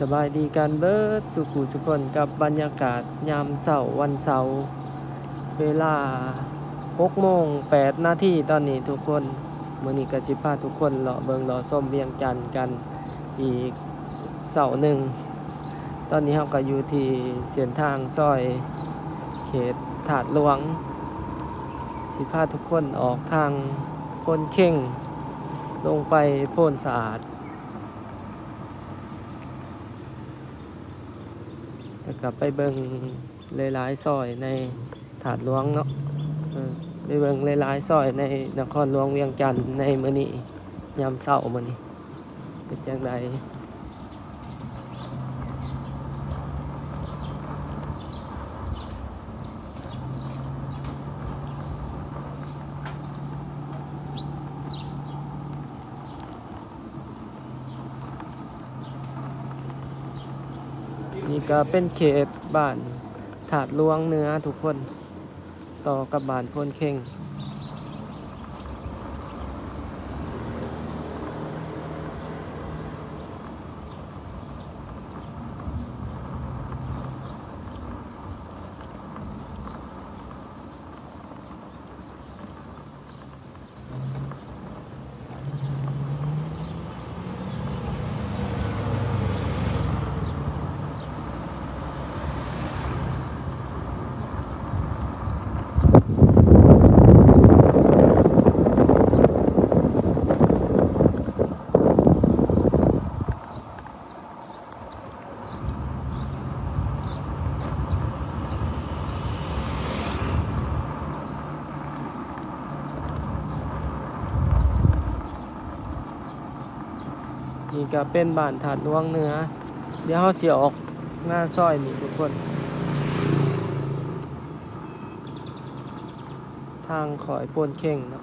ສະບາຍດີກັນເບິດສູ່ຜູ້ສູ່ຄົນ ກັບບັນຍາກາດຍາມເຊົ້າວັນເສົາ ເວລາຫົກໂມງແປດນາທີຕອນນີ້ທຸກຄົນ. ມື້ນີ້ກໍຊິພາທຸກຄົນເລາະເບິ່ງເລາະຊົມວຽງຈັນກັນອີກເຊົ້າໜຶ່ງ. ຕອນນີ້ເຮົາກໍຢູ່ທີ່ເສັ້ນທາງຊອຍເຂດທາດຫຼວງ ຊິພາທຸກຄົນອອກທາງໂພນເຄັງ ລົງໄປໂພນສະອາດ. ແລ້ວກໍໄປເບິ່ງຫຼາຍໆຊອຍໃນທາດຫຼວງເນາະ ເອີ ໄປເບິ່ງຫຼາຍໆຊອຍໃນນະຄອນຫຼວງວຽງຈັນໃນມື້ນີ້ ຍາມເຊົ້າມື້ນີ້ເປັນຈັ່ງໃດ. ນີ້ກໍເປັນເຂດບ້ານທາດຫຼວງເໜືອທຸກຄົນ ຕໍ່ກັບບ້ານໂພນເຄັງ. ນີ້ກໍເປັນບ້ານທາດຫຼວງເໜືອ. ດຽວເຮົາຊິອອກມາຊອຍນີ້ທຸກຄົນ ທາງຂ້ອຍໂພນເຄັງເນາະ.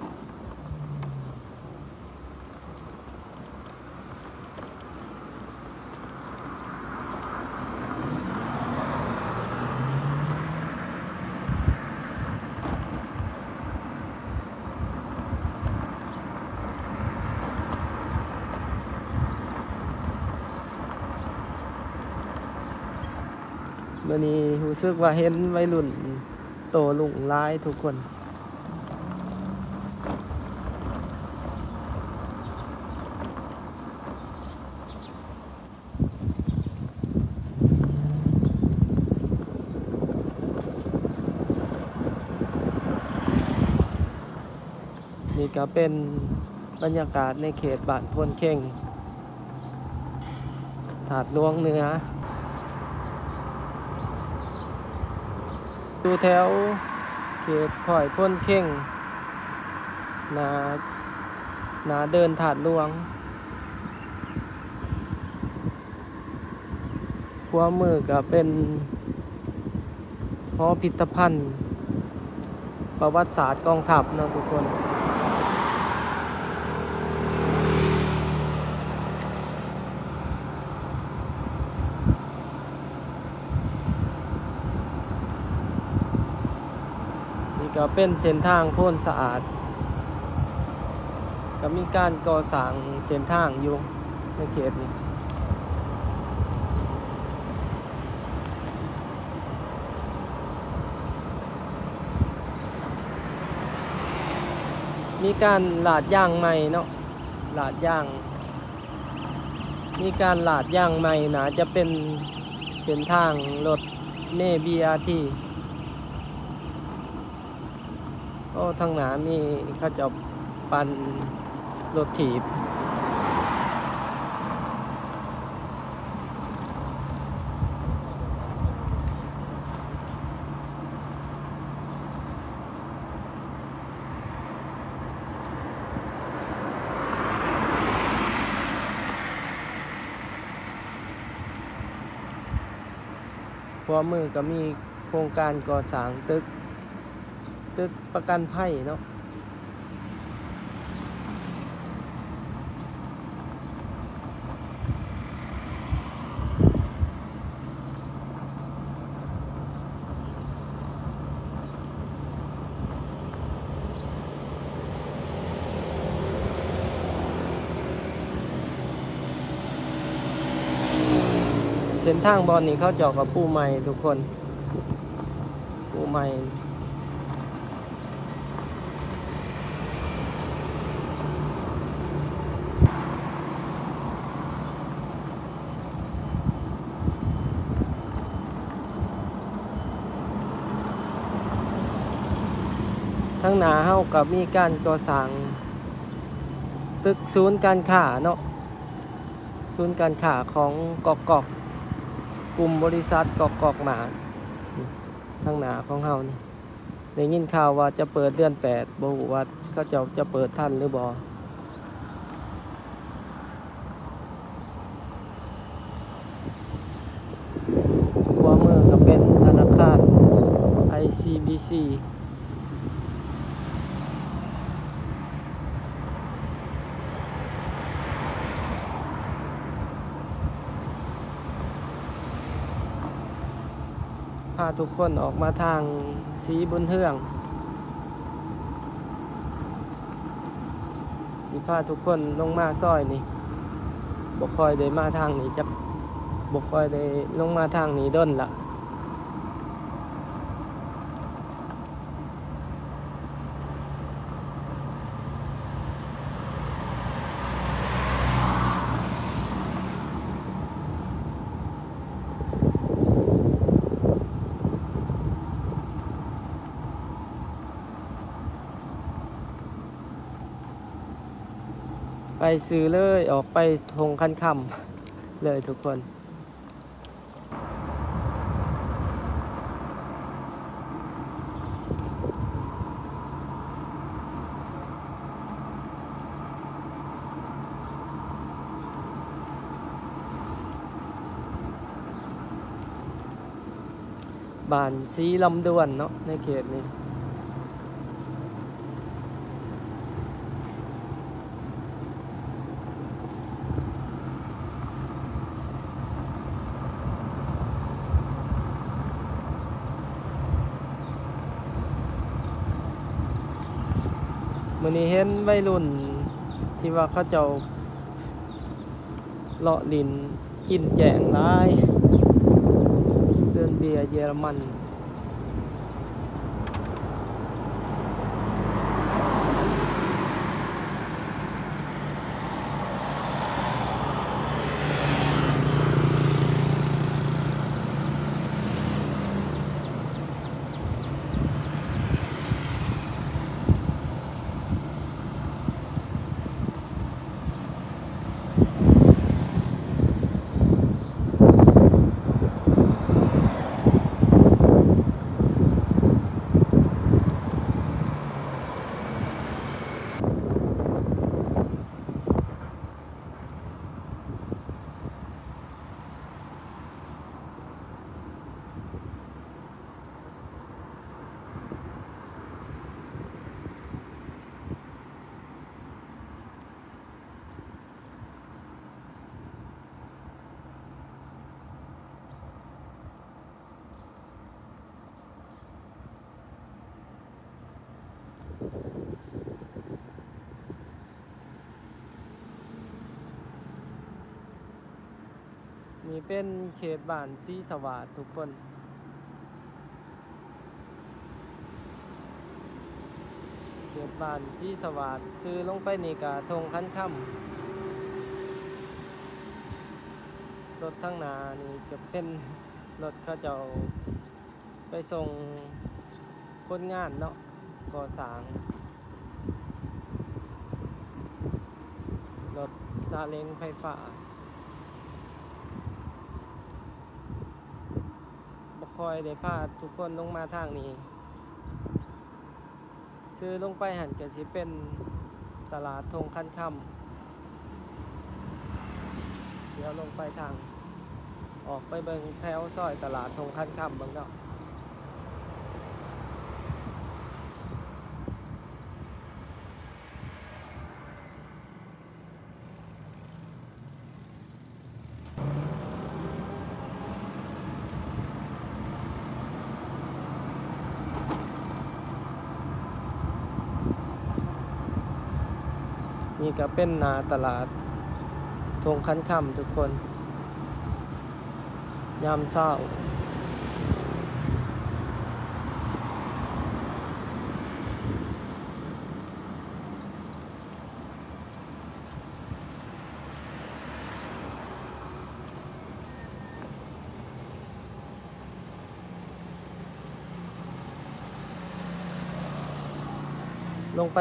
ມື້ນີ້ຮູ້ສຶກວ່າເຫັນໄວລຸ້ນໂຕ້ລຸ້ງຫຼາຍທຸກຄົນ. ນີ້ກໍເປັນບັນຍາກາດໃນເຂດບ້ານໂພນເຄັງ ທາດຫຼວງເໜືອ ຢູ່ແຖວເຂດຄ້ອຍໂພນເຄັງ ໜ້າ ໜ້າເດີ່ນທາດຫຼວງ. ຂວາມືກໍເປັນຫໍພິພິທະພັນປະຫວັດສາດກອງທັບເນາະທຸກຄົນ. ນີ້ກໍເປັນເສັ້ນທາງໂພນສະອາດ ກໍມີການກໍ່ສ້າງເສັ້ນທາງຢູ່ໃນເຂດນີ້ ມີການລາດຢາງໃໝ່ເນາະ ລາດຢາງ ມີການລາດຢາງໃໝ່ ໜ້າຈະເປັນເສັ້ນທາງລົດເມບີອາທີ. ໂອ້ ທາງໜ້າມີເຂົາເຈົ້າປັ່ນລົດຖີບ. ຂວາມືກໍມີໂຄງການກໍ່ສ້າງຕຶກ ຕຶກປະກັນໄພເນາະ. ນີ້ ເສັ້ນທາງບ່ອນນີ້ເຂົາເຈົ້າກໍປູໃໝ່ທຸກຄົນ ປູໃໝ່. ທາງໜ້າເຮົາກໍມີການກໍ່ສ້າງຕຶກສູນການຄ້າເນາະ, ສູນການຄ້າຂອງກອກກອກ, ກຸ່ມບໍລິສັດກອກກອກມາດ. ທາງໜ້າຂອງເຮົານີ້ ໄດ້ຍິນຂ່າວວ່າຈະເປີດເດືອນແປດ, ບໍ່ຮູ້ວ່າເຂົາເຈົ້າຈະເປີດທັນຫຼືບໍ່. ຂວາມືກໍເປັນທະນາຄານ ໄອຊີບີຊີ. ພາທຸກຄົນອອກມາທາງສີບຸນເຮືອງ, ຊິພາທຸກຄົນລົງມາຊອຍນີ້. ບໍ່ຄ່ອຍໄດ້ມາທາງນີ້ຈັກ, ບໍ່ຄ່ອຍໄດ້ລົງມາທາງນີ້ດົນລະ. ໄປຊື່ເລີຍ, ອອກໄປທົ່ງຄັນຄຳເລີຍທຸກຄົນ. ບ້ານສີລຳດວນເນາະ ໃນເຂດນີ້. ມື້ນີ້ເຫັນໄວລຸ້ນທີ່ວ່າເຂົາເຈົ້າເລາະຫຼິ້ນ ກິນແຈ້ງຫຼາຍ ເດີ່ນເບຍເຢຍລະມັນ. ນີ້ເປັນເຂດບ້ານສີສະຫວາດທຸກຄົນ. ເຂດບ້ານສີສະຫວາດ, ຊື່ລົງໄປນີ້ກະທົ່ງຄັນຄຳ. ລົດທາງໜ້ານີ້ກະເປັນລົດເຂົາເຈົ້າໄປສົ່ງຄົນງານເນາະ, ກໍ່ສ້າງ. ລົດຊາເລັງໄຟຟ້າ. ບໍ່ຄ່ອຍໄດ້ພາທຸກຄົນລົງມາທາງນີ້. ຊື່ລົງໄປຫັ້ນກະຊິເປັນຕະຫຼາດທົ່ງຄັນຄຳ. ດຽວລົງໄປທາງ, ອອກໄປເບິ່ງແຖວຊອຍຕະຫຼາດທົ່ງຄັນຄຳເບິ່ງເນາະ. ນີ້ກະເປັນໜ້າຕະຫຼາດທົ່ງຄັນຄຳທຸກຄົນ. ຍາມເຊົ້າ. ລົງໄປ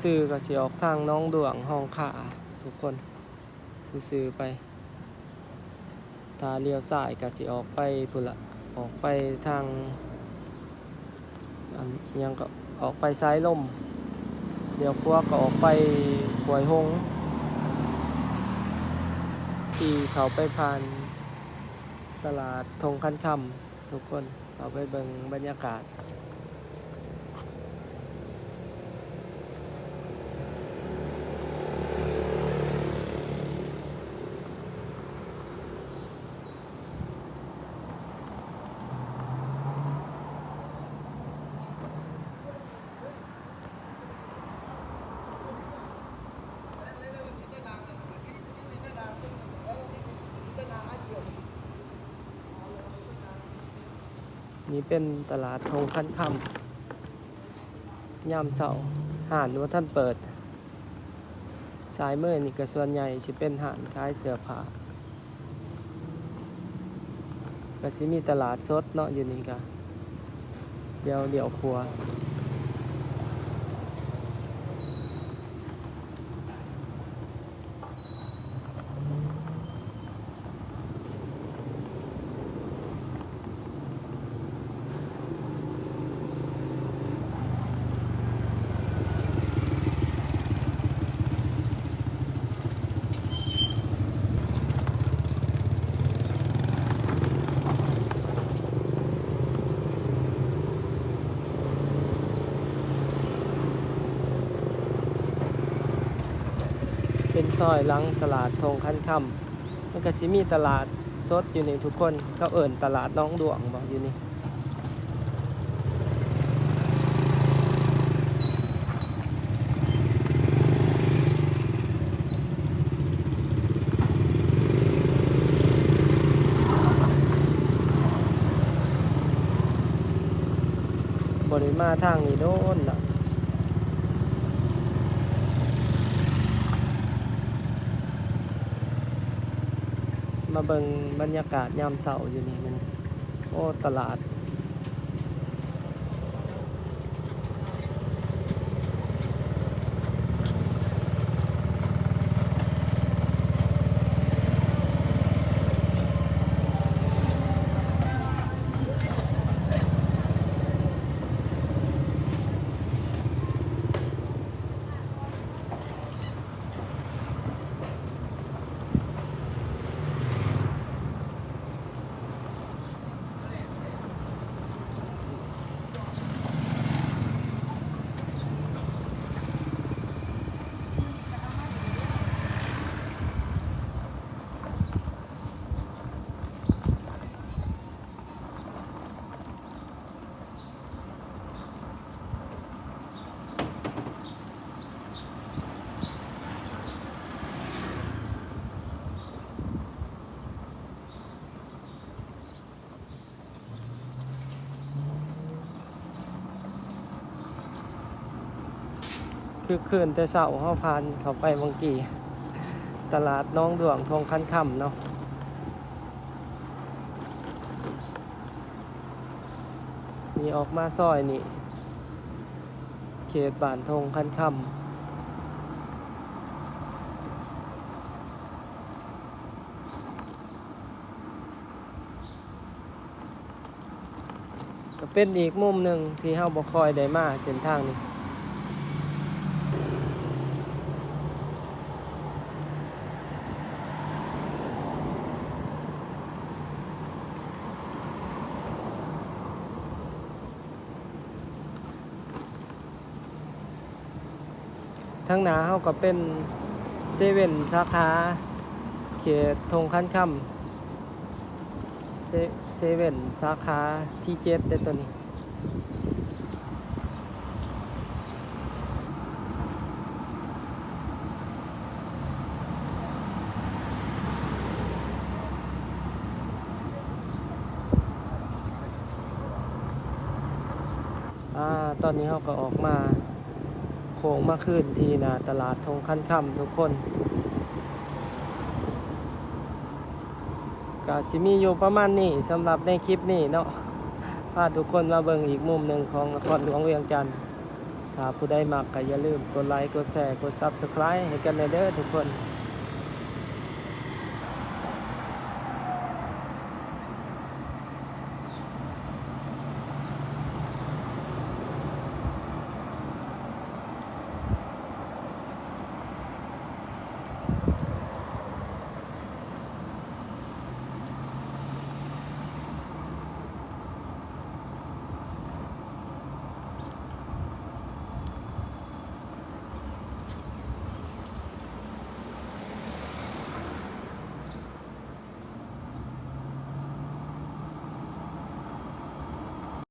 ຊື່ໆ ກໍຊິອອກທາງໜອງດ້ວງ ຮ່ອງຄາ ທຸກຄົນ ຊື່ໆ ໄປ. ຖ້າລ້ຽວຊ້າຍກໍຊິອອກໄປພຸ້ນລະ ອອກໄປທາງ ອັນຫຍັງກໍ ອອກໄປສາຍລົມ, ລ້ຽວຂວາກໍອອກໄປຫ້ວຍຫົງ ທີ່ເຂົ້າໄປຜ່ານຕະຫຼາດທົ່ງຄັນຄຳ. ທຸກຄົນເຂົ້າໄປເບິ່ງບັນຍາກາດ. ນີ້ເປັນຕະຫຼາດທົ່ງຄັນຄຳ ຍາມເຊົ້າ ຮ້ານບໍ່ທັນເປີດ. ຊ້າຍມືນີ້ກໍສ່ວນໃຫຍ່ຊິເປັນຮ້ານຂາຍເສື້ອຜ້າ ກໍຊິມີຕະຫຼາດສົດເນາະ ຢູ່ນີ້ກະ ດຽວລ້ຽວຂວາ. ເປັນຊອຍຫຼັງຕະຫຼາດທົ່ງຄັນຄຳ. ມັນກະຊິມີຕະຫຼາດສົດຢູ່ນີ້ທຸກຄົນ ເຂົາເອີ້ນຕະຫຼາດໜອງດ້ວງບໍ ຢູ່ນີ້. ບໍ່ໄດ້ມາທາງນີ້ດົນລະ. ມາເບິ່ງບັນຍາກາດຍາມເຊົ້າຢູ່ນີ້ແມ່ນ ໂອ້ ຕະຫຼາດ. ຄຶກຄື້ນແຕ່ເຊົ້າ ເຮົາຜ່ານເຂົ້າໄປຫວ່າງກີ້ ຕະຫຼາດໜອງດ້ວງ ທົ່ງຄັນຄຳເນາະ. ນີ້ອອກມາຊອຍນີ້ ເຂດບ້ານທົ່ງຄັນຄຳ. ກໍເປັນອີກມຸມໜຶ່ງທີ່ເຮົາບໍ່ຄ່ອຍໄດ້ມາເສັ້ນທາງນີ້. ທາງໜ້າເຮົາກໍເປັນເຊເວັນສາຂາເຂດທົ່ງຄັນຄຳ ເຊ ເຊເວັນສາຂາທີເຈັດເດ້ໂຕນີ້. ເ ອາ ຕອນນີ້ເຮົາກໍອອກມາໂຄ້ງມາຄືນທີ່ໜ້າຕະຫຼາດທົ່ງຄັນຄຳທຸກຄົນ. ກໍຊິມີຢູ່ປະມານນີ້ສຳລັບໃນຄລິບນີ້ເນາະ ພາທຸກຄົນມາເບິ່ງອີກມຸມໜຶ່ງຂອງນະຄອນຫຼວງວຽງຈັນ. ຖ້າຜູ້ໃດມັກກໍຢ່າລືມກົດໄລ ກົດແຊ ກົດ Subscribe ໃຫ້ກັນແດ່ເດີທຸກຄົນ.